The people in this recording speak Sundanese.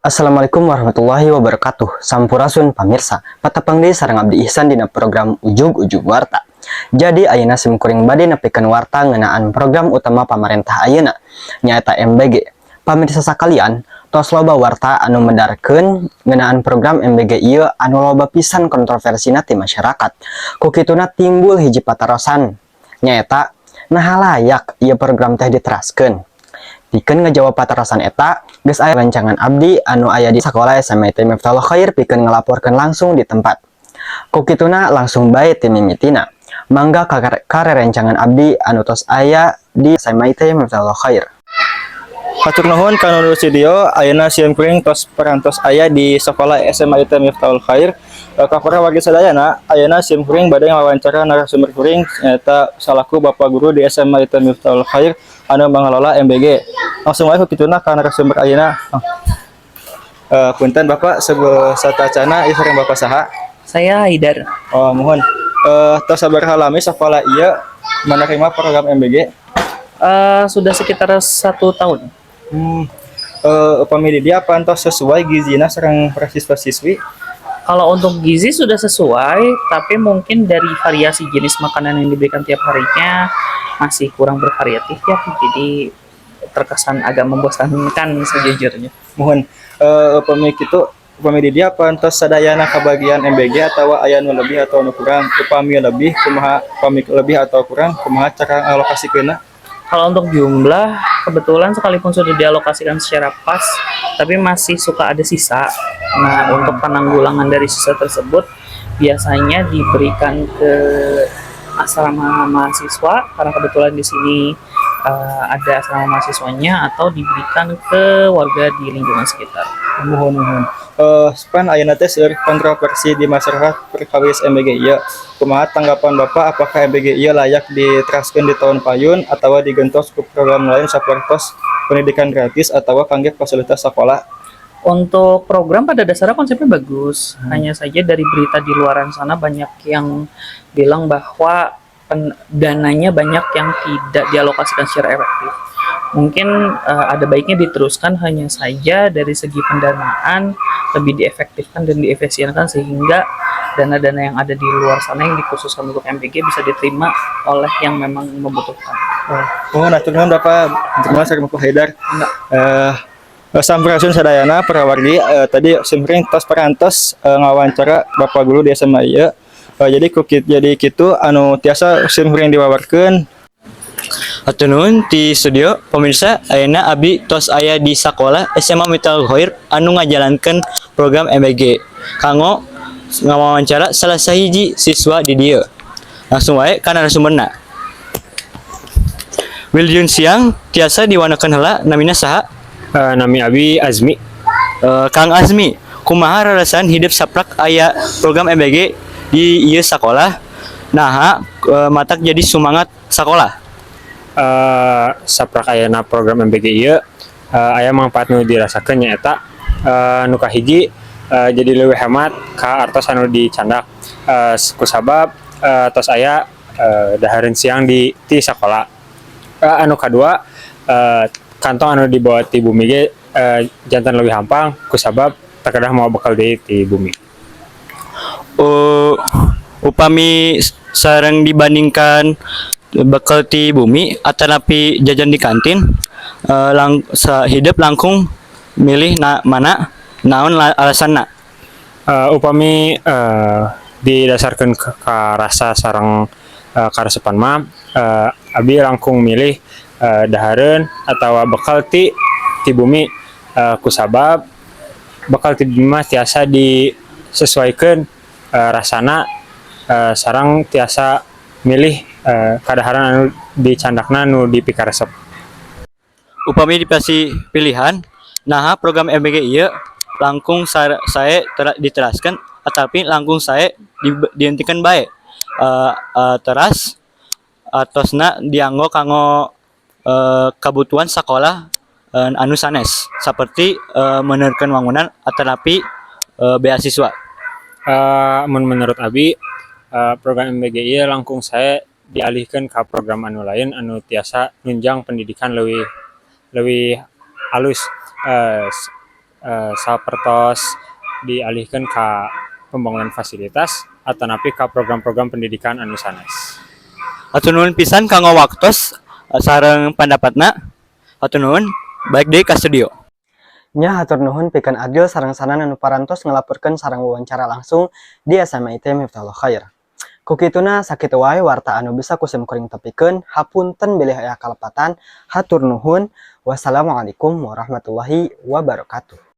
Assalamualaikum warahmatullahi wabarakatuh. Sampurasun, pamirsa. Patepang deui sareng Abdi Ihsan dina program Ujug-Ujug Warta. Jadi ayeuna sim kuring bade nepikeun warta ngeunaan program utama pamarentah ayeuna, nyaeta MBG. Pamirsa sakalian, tos loba warta anu medarkeun ngeunaan program MBG ieu anu loba pisan kontroversina ti masyarakat. Ku kituna timbul hiji patarosan, nyaeta naha layak ieu program teh diteraskeun. Pikeun ngejawab patarosan eta, geus aya rencangan abdi anu aya di sekolah SMA IT Miftahul Khair pikeun ngelaporkeun langsung di tempat. Ku kituna langsung bae ti mimitina. Mangga ka rerencangan abdi anu tos aya di SMA IT Miftahul Khair. Hatur nuhun ka nu studio, ayeuna sim kuring tos parantos aya di sekolah SMA IT Miftahul Khair. Ka para wargi sadayana, ayeuna sim kuring bade ngawawancara narasumber kuring, nyaeta salaku bapak guru di SMA IT Miftahul Khair anu mengelola MBG. Langsung wae ku kituna ka narasumber ayeuna. Punten, Bapak, satacana ieu sareng Bapak saha? Saya Haidar. Oh, mohon. Tos sabaraha lami sekolah ieu menerima program MBG? Sudah sekitar satu tahun. Upami di dieu apa entos sesuai gizina sareng para siswa-siswi? Kalau untuk gizi sudah sesuai, tapi mungkin dari variasi jenis makanan yang diberikan tiap harinya masih kurang bervariatif ya. Jadi terkesan agak membosankan sejujurnya. Mohon, upami kitu, upami di dieu apa entos sadayana kabagian MBG atau aya nu lebih atau nu kurang? Upami lebih kumaha, upami lebih atau kurang kumaha cara ngalokasikeunna? Kalau untuk jumlah, kebetulan sekalipun sudah dialokasikan secara pas, tapi masih suka ada sisa. Nah, untuk penanggulangan dari sisa tersebut biasanya diberikan ke asrama mahasiswa karena kebetulan di sini ada asrama mahasiswanya atau diberikan ke warga di lingkungan sekitar. Muhun, muhun. Pan ayeuna teh seueur kontroversi di masyarakat perkawis MBG ieu. Kumaha tanggapan Bapak, apakah MBG ieu layak diteraskeun di tahun payun atau digentos ku program lain sapertos pendidikan gratis atau kangge fasilitas sekolah? Untuk program pada dasarnya konsepnya bagus, hanya saja dari berita di luaran sana banyak yang bilang bahwa dananya banyak yang tidak dialokasikan secara efektif. Mungkin ada baiknya diteruskan, hanya saja dari segi pendanaan lebih diefektifkan dan diefisienkan sehingga dana-dana yang ada di luar sana yang dikhususkan untuk MBG bisa diterima oleh yang memang membutuhkan. Oh, hatur nuhun, Bapak. Terima kasih, Bapak Haidar. Enggak. Sampurasun sadayana para wargi, tadi simkuring tos parantos ngawancara Bapak guru di SMA ieu. Jadi kitu anu tiasa simkuring diwawarkeun. Hatur nuhun di studio. Pemirsa, ayeuna abdi tos aya di sakola SMA Miftahul Khair anu ngajalankeun program MBG kanggo ngawawancara salah sahiji siswa di dieu. Langsung wae ka narasumberna. Wilujeng siang, tiasa diwanakeun heula namina saha? Nami abi Azmi. Kang Azmi, kumaha rarasaan hidep saprak aya program MBG di ieu sakolah? Naha matak jadi sumangat sakolah? Saprak ayana program MBG ieu aya manfaat nu dirasakeun, nyaeta nu kahiji, jadi leuwih hemat ka artos anu dicandak kusabab tos aya dahareun siang di ti sakola. Anu kadua, kantong anu dibawa ti bumi ge janten leuwih hampang kusabab teu kedah mawa bekal deui ti bumi. Upami sareng dibandingkan bekal ti bumi atanapi jajan di kantin, hidep langkung milih na, mana, naon alasanna? Upami didasarkan ka rasa sareng karesepan mah, abi langkung milih dahareun atau bekal ti ti bumi kusabab bekal ti bumi mah tiasa disesuaikan rasana sareng tiasa milih kadaharan anu dicandakna nu dipikaresep. Upami dipasih pilihan, naha program MBG ieu langkung sae diteraskan atapi langkung sae dihentikan bae teras atosna dianggo kanggo kebutuhan sekolah anu sanes seperti menerkeun wangunan atanapi beasiswa? Mun menurut abi, program MBG ieu langkung sae dialihkan ke program anu lain anu tiasa nunjang pendidikan lebih lebih halus. Sapertos dialihkeun ka pembangunan fasilitas atanapi ka program-program pendidikan anu sanes. Hatur nuhun pisan kanggo waktos sareng pendapatna. Hatur nuhun, balik deui ka studio. Nya, hatur nuhun pikeun Adil sareng Sanan anu parantos ngelaporkeun sareng wawancara langsung di SMA IT Miftahul Khair. Ku kituna sakitu wae warta anu bisa ku sim kuring tepikeun, hapunten bilih aya kalepatan, hatur nuhun. Wassalamualaikum warahmatullahi wabarakatuh.